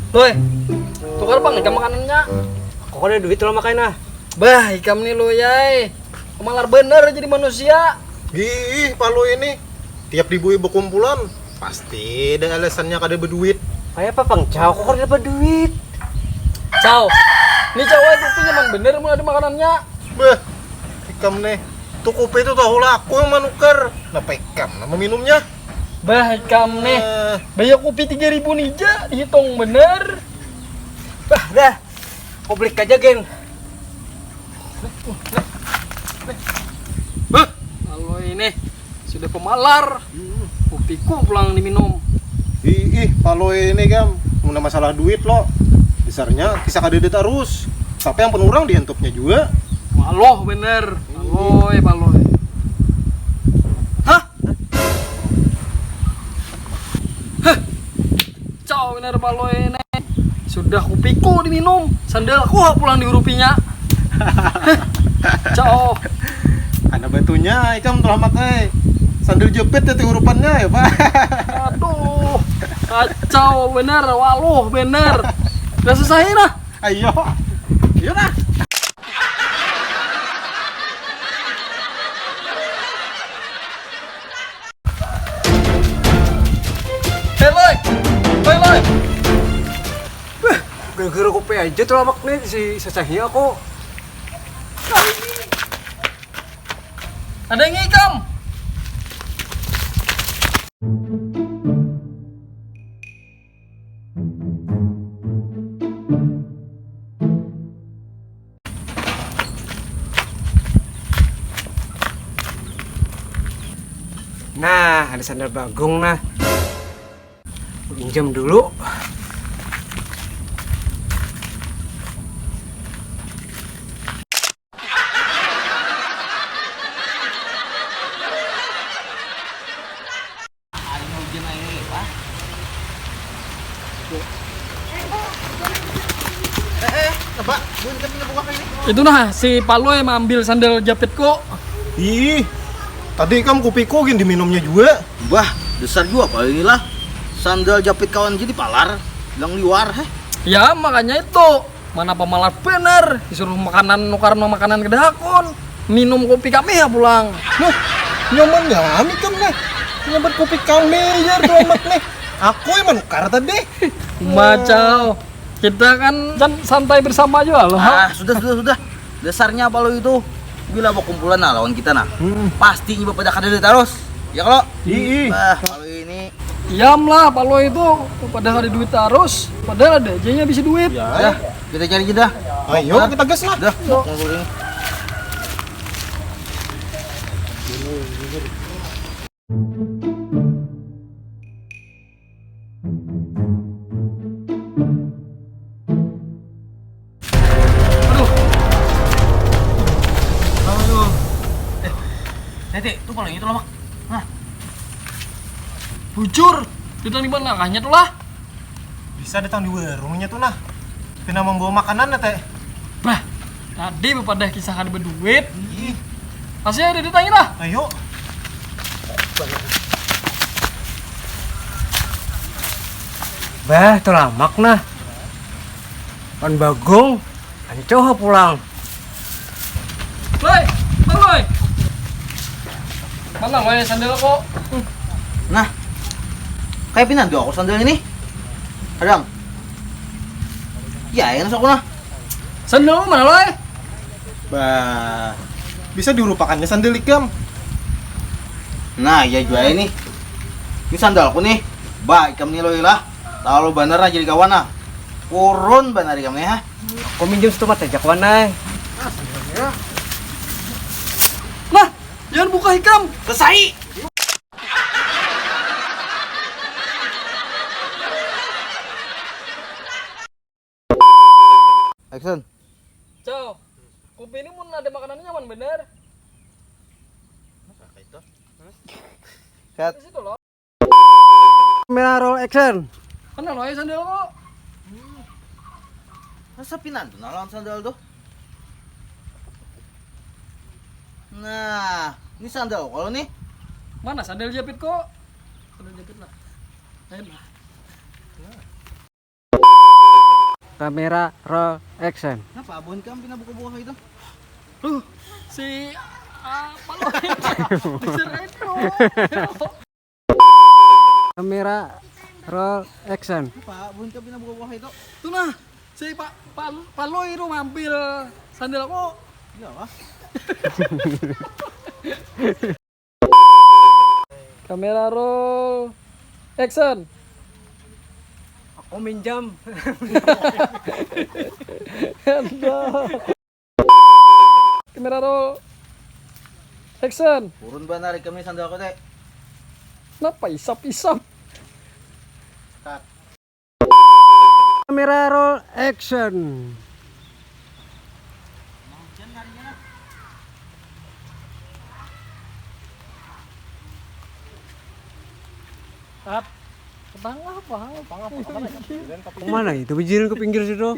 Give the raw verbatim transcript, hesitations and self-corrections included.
Woi, tukar pang ikam makanannya. Aku kada duit lo makai nah. Bah, ikam nih lo yai. Malar bener jadi manusia. Ih, Palui ini. Tiap dibui bekumpulan, pasti ada alasannya kada berduit. Kayak apa pang, Cau? Kok kada dapat duit? Cau, ini Cau aja tuh nyaman bener mau ada makanannya. Beh, ikam nih. Tuh kopi itu tahu lah aku yang manukar. Kenapa ikam nama minumnya? Bah, ikam nih. Eh. Bayar kopi tiga ribu nih ja, dihitung bener. Bah, dah. Kau beli aja, geng. Bah, kalau ini sudah pemalar, kopiku pulang diminum. Ih, ih, Palui ini kam, muna masalah duit lo. Dasarnya kisah kadede tarus. Tapi yang penurang dihentupnya juga. Paloh bener, Palui, Palui. Hah? Hah? Cau bener Palui ini. Sudah kupiku diminum, sandalku ha pulang diurupinya. Cau. Karena batunya ikam tuh amat eh. Sandal jepit tadi urupannya ya, Pak. Aduh, kacau bener, waluh bener. Udah selesai nah. Ayo. Ayo nah. Hei, Loy. Loy, Loy. Wah, gara-gara kopi aja tuh lamak nih si cacahnya aku. Ada yang ngikam. Nah, ada sandal bagong nah. Pinjam dulu. Itu nah si Palui maambil sandal japitku. Ih, tadi ikam kupiku gin diminumnya juga. Bah, dasar jua Palui inilah. Sandal japit kawan jadi palar, bilang liwar heh. Ya, makanya itu. Mana pamalat banar, disuruh makanan nukar nang makanan kada hakun. Minum kopi kami ya pulang. Nah, nyaman ya ami kam nah. Nyambat kopi kami ya tuh amat nih. Aku yang menukar tadi. Macau. Kita kan, kan santai bersama juga loh. Ah, sudah, sudah, sudah. Dasarnya Palui itu bila berkumpulan nah lawan kita nah. Pasti iba pada kada ada terus. Ya kalau? Ii. Bah, Palui ini. Iam lah, Palui itu pada kada duit terus. Padahal ada aja nya bisi duit. Ya. Dah, kita cari aja dah. Ayo, kita gas lah. Dah, mau kumpul ini. Aduh. Aduh. Eh, Tete, tuh kalau itu loh, Mak. Nah. Bujur. Itu di mana kah nya tuh lah? Bisa datang di warungnya tuh nah. Pina membawa makanan ya, Teh? Bah, tadi bepadah kisah kada berduit. Ih. Masih ada di tanya lah. Ayo. Bah, tulamak nah. Pan bagong, ancoh pulang. Loi, Bang Loi. Mana Loi sandal kok? Nah, kayak pinandu aku sandal ini. Kadang. Ya, yang aku nah. Sandal mana Loi? Bah, bisa dirupakannya sandal ikam. Nah, ya jua ini. Ini sandalku nih. Bah, ikam nih Loi lah. Terlalu bener aja di kawan ah. Kurun bener ikam nih ha. Aku minjem satu mata aja kawan ai. Nah, jangan buka ikam. Selesai. Action. Cau, kopi ini mun ada makanannya nyaman bener. Masa kayak itu? Cut. Di situ loh. Kamera roll action. Kenal wae sandal kok. Masa pinandu nah lawan sandal tuh? Nah, ini sandal kalau nih. Mana sandal jepit kok? Sandal jepit lah. Lain lah. Kamera roll action. Napa abon kam pina buka buah itu? Tuh, si apa lo? Bisa retro. Kamera roll action. Napa abon kam pina buka buah itu? Tuh nah, si Pak Pak Palui itu mampir sandal aku. Iya lah. Kamera roll action. Aku minjam. Kamera roll action. Turun ba narik kami sandal aku teh. Kenapa isap-isap? Cut. Kamera roll action. Cut. Ketangah apa? Tangah apa? Apa lagi? Mana itu bijiran ke pinggir situ?